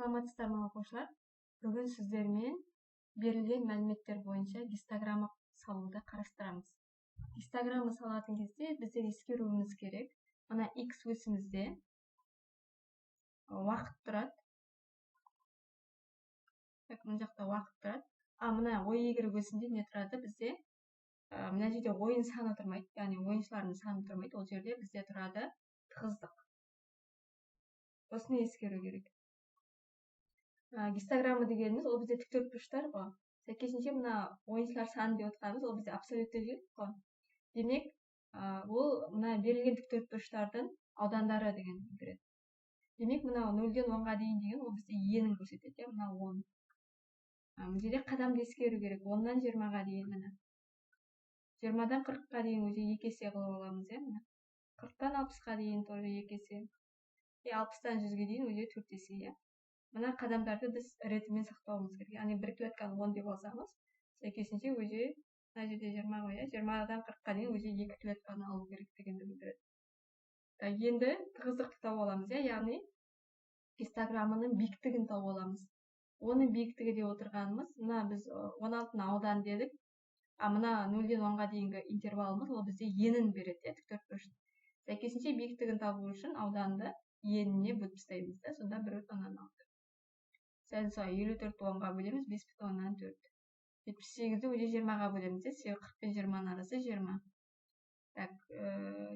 Саламатсыздар ма, оқушылар! Бүгін сіздермен берілген мәліметтер бойынша гистограмма салуды қарастырамыз. Гистограмма салатын кезде біздер ескеруіміз керек: мына x өсімізде уақыт тұрады. Так, мына жақта уақыт тұрады, а мына ой y өсінде не тұрады бізде? Мына жерде ойын саны тұрмайды, яғни ойыншылардың саны тұрмайды. Ол жерде бізде тұрады тығыздық. Осыны ескеру керек. Гистограмма дегеніміз ол бізде тік төртбұрыштар ғой. Сәйкесінше, мына ойыншылар саны деп отырғанымыз ол бізде абсолютті жүйе қой. Демек, ол мына берілген тік төртбұрыштардың аудандары деген білдіреді. Демек, мынау 0-ден 10-ға дейін деген ол бізде енін көрсетеді, иә. Мына 10. Мына жерде қадамды ескеру керек: 10-нан 20-ға дейін. Міне, 20-дан 40-қа дейін уже 2 есе қылып аламыз, иә. Міне, 40-тан 60-қа дейін тоже 2 есе и 60-тан 100-ге дейін уже 4 есе, иә. Мына қадамдарды біз ретімен сақтауымыз керек, яғни бір клетканы 10 деп алсамыз, сәйкесінше уже мына жерде 20 ғой, иә. 20-дан 40-қа дейін уже екі клетканы алу керек дегенді білдіреді. Енді тығыздықты тауып аламыз, иә, яғни гистограмманың биіктігін тауып аламыз. Оның биіктігі деп отырғанымыз, мына біз 16-ны аудан дедік, а мына 0-ден 10-ға дейінгі интервалымыз ол бізде енін береді, иә, тік төртбұрыш. Сәйкесінше, биіктігін табу үшін ауданды еніне бөліп тастаймыз да. Сонда 1,6. Сәл солай, 54-ті 10-ға бөлеміз, 5,4. 78-ді уже 20-ға бөлеміз, иә, себебі 40 пен 20-ның арасы 20. Так,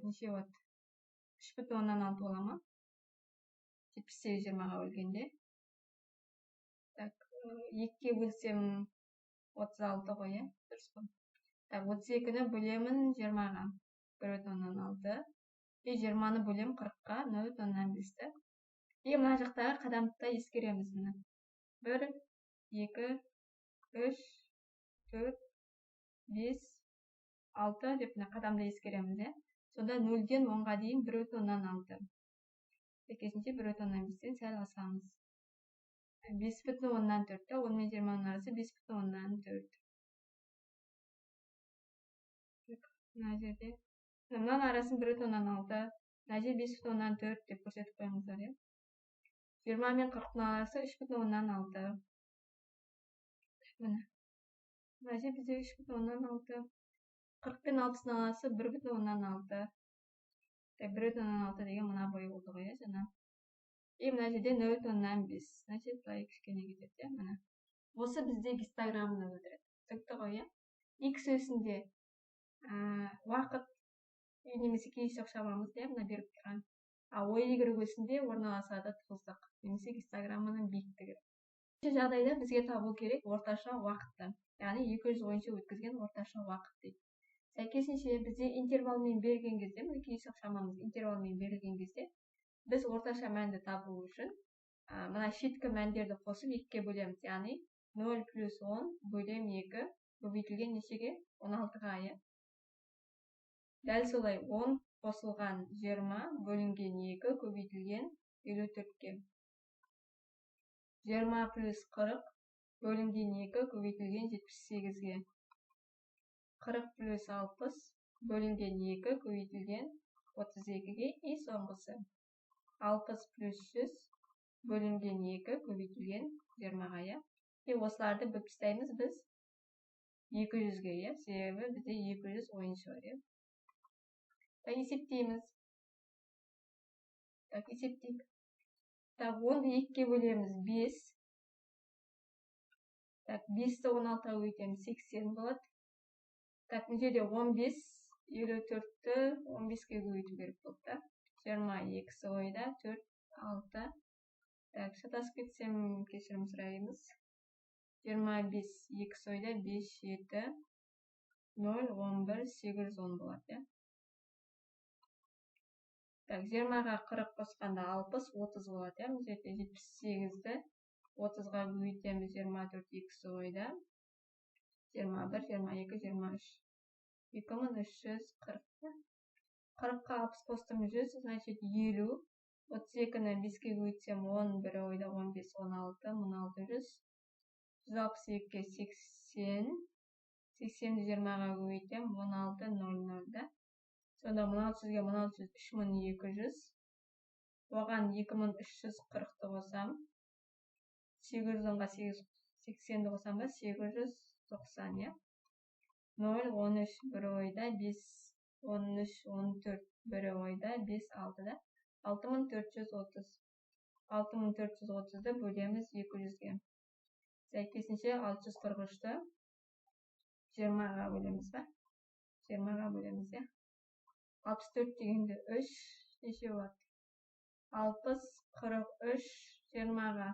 неше болады? 3,6 бола ма 78 20-ға бөлгенде? Так, екіге бөлсем, 36 ғой, иә, дұрыс қой. Так, 32-ні бөлемін 20-ға, 1,6, и 20-ны бөлемін 40-қа, 0,5 та. И мына жақтағы қадамды да ескереміз. Міне, бір, екі, үш, төрт, бес, алты деп мына қадамды ескереміз, иә. Сонда 0-ден 10-ға дейін 1,6. Сәйкесінше, 1,5-тен сәл асамыз, 5,4 та. 10 мен 20-ның арасы 5,4. Мына жерде мынаның арасын 1,6, мына жер 5,4 деп көрсетіп қойыңыздар, иә. 20 мен 40-тың арасы 3,6. Міне, мына жер бізде 3,6. 40 пен 60-тың арасы 1,6. Так, 1,6 деген мына бойы болды ғой, иә, жаңа. И мына жерде 0,5, значит, былай кішкене кетеді, иә. Міне, осы бізде гистограмманы білдіреді. Түсінікті ғой, иә? Икс өсінде уақыт немесе кездейсоқ шамамыз, иә, мына беріп тұрған, ал ой y өсінде орналасады тығыздық немесе гистограмманың биіктігі. Жағдайда бізге табу керек орташа уақытты, яғни 200 ойыншы өткізген орташа уақыт дейді. Сәйкесінше, бізде интервалмен берген кезде, мына кездейсоқ шамамыз интервалмен берілген кезде, біз орташа мәнді табу үшін мына шеткі мәндерді қосып, екіге бөлеміз. Яғни 0 плюс 10 бөлем 2 көбейтілген нешеге? 16-ға, иә. Дәл солай, 10 қосылған 20 бөлінген 2 көбейтілген 54-ке. 20 плюс 40 бөлінген 2 көбейтілген 78-ге. 40 плюс 60 бөлінген 2 көбейтілген 32-ге. И соңғысы, 60 плюс 100 бөлінген 2 көбейтілген 20-ға, иә. И осыларды бөліп тастаймыз біз 200-ге, иә, себебі бізде 200 ойыншы бар, иә. Так, есептейміз. Так, есептейік. Так, 10-ды екіге бөлеміз, 5. Так, 5-ті 16-ға көбейтеміз, 80 болады. Так, мына жерде 15, 54-ті 15-ке көбейту керек болды да. 22 ойда, 4, 6. Так, шатасып кетсем, кешірім сұраймыз. 25, 2 ойда, 5, 7, 0, 11, 810 болады, иә. Так, 20-ға 40 қосқанда 60, 30 болады, иә. Мына жерде 78-ді 30-ға көбейтеміз, 24, 2 ойда, 21, 22, 23, 2340. 40-қа 60 қостым, 100, значит, 50. 32-ні 5-ке көбейтсем, 11 ойда, 15, 16, 1600. 162-ге 80, 80-ді 20-ға көбейтемін, 16, 0, 0 да. Сонда 1600-ге 1600, 3200. Оған 2340-ты қосамын. 810-ға 880-ді қосам ба, 890, иә. 0, 13 бір ойда, 5, 13, 14 бір ойда, 5, 6-да. 6430. 6430-ды бөлеміз 200-ге. Сәйкесінше 643-ті 20-ға бөлеміз ба? 20-ға бөлеміз, иә. 64 дегенде 3 неше болады? 60, 43, 20-ға.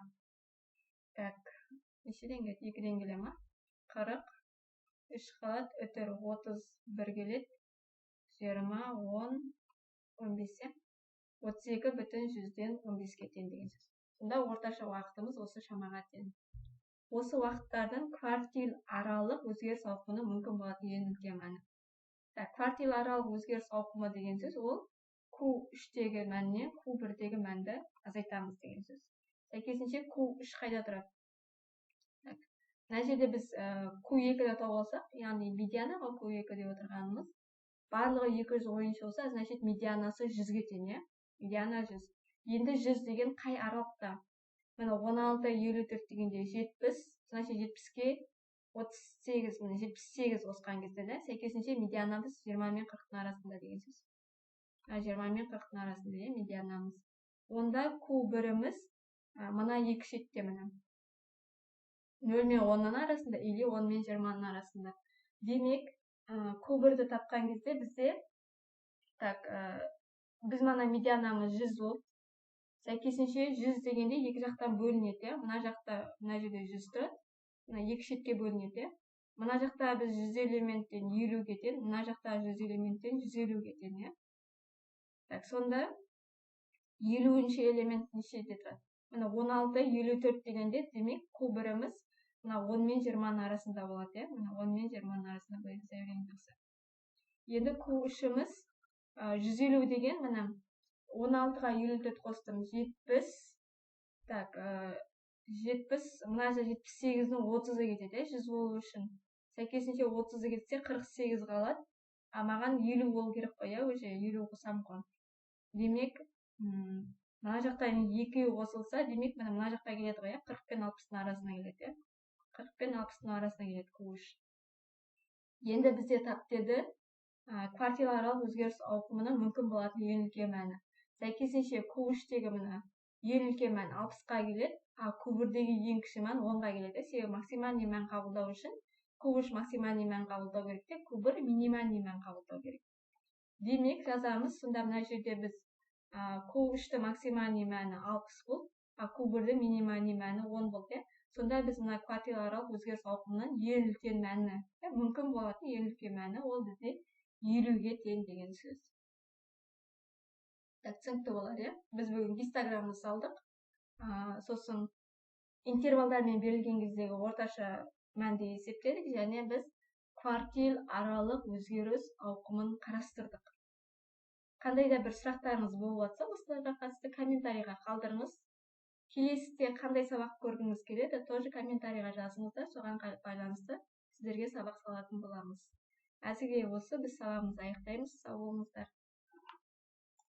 Так, нешеден келеді? 2-ден келе ма? 40, 3 қалады, үтір 31 келеді. 20, 10, 15, иә. 32,15-ке тең деген сөз. Сонда орташа уақытымыз осы шамаға тең. Осы уақыттардың квартил аралық өзгеріс ауқымының мүмкін болатын ең үлкен мәні. Так, квартил аралық өзгеріс ауқымы деген сөз ол Q3-тегі мәннен Q1-дегі мәнді азайтамыз деген сөз. Сәйкесінше Q3 қайда тұрады? Так, мына жерде біз Q2-ді тауып алсақ, яғни медиана ғой Q2 деп отырғанымыз. Барлығы 200 ойыншы болса, значит, медианасы 100-ге тең, иә? Медиана 100. Енді 100 деген қай аралықта? Міне, 16, 54 дегенде 70, значит, 70-ке 38, міне, 78 қосқан кезде да, сәйкесінше медианамыз 20 мен 40-тың арасында деген сөз. 20 мен 40-тың арасында, иә, медианамыз. Онда Q1-іміз мына екі шетте, міне, 0 мен 10-ның арасында или 10 мен 20-ның арасында. Демек, Q1-ді тапқан кезде бізде, так, біз мына медианамыз 100 болды. Сәйкесінше 100 дегенде екі жақтан бөлінеді, иә. Мына жақта, мына жерде 100 тұрады. Мына екі шетке бөлінеді, иә. Мына жақта біз 100 элементтен 50-ге тең, мына жақта 100 элементтен 150-ге тең, иә. Так, сонда 50-ші элемент нешеде тұрады? Міне, 16, 54 дегенде, демек, Q1-іміз мына 10 мен 20-ның арасында болады, иә. Мына 10 мен 20-ның арасында болады заявление болса. Енді Q3-іміз 150 деген, міне, 16-ға 54 қостым, 70. Так, 70, мына жерде 78-нің 30-ы кетеді, иә, 100 болу үшін. Сәйкесінше 30-ы кетсе, 48 қалады. А маған 50 болу керек қой, иә, уже 50 қосамын ғой. Демек, мына жақта екеуі қосылса, демек, міне, мына жаққа келеді ғой, иә, 40 пен 60-тың арасына келеді, иә. 40 пен 60-тың арасына келеді Q3. Енді бізде тап деді квартиларалық өзгеріс ауқымының мүмкін болатын ең үлкен мәні. Сәйкесінше Q3-тегі, міне, ең үлкен мән 60-қа келеді, а Q1-дегі ең кіші мән 10-ға келеді. Себебі максимальный мән қабылдау үшін Q3 максимальный мән қабылдау керек те, Q1 минимальный мән қабылдау керек. Демек, жазамыз, сонда мына жерде біз Q3-ті максимальный мәні 60 болды, а Q1-дің минимальный мәні 10 болды, иә. Сонда біз мына квартиларалық өзгеріс ауқымының ең үлкен мәні, мүмкін болатын ең үлкен мәні, ол бізде 50-ге тең деген сөз. Так, түсінікті болар, иә. Біз бүгін гистограмманы салдық, сосын интервалдармен берілген кездегі орташа мәнді есептедік және біз квартил аралық өзгеріс ауқымын қарастырдық. Қандай да бір сұрақтарыңыз болып жатса, осыларға қатысты комментарийға қалдырыңыз. Келесіде қандай сабақ көргіңіз келеді, тоже комментарийға жазыңыздар, соған байланысты сіздерге сабақ салатын боламыз. Әзірге осы, біз сабағымызды аяқтаймыз. Сау болыңыздар.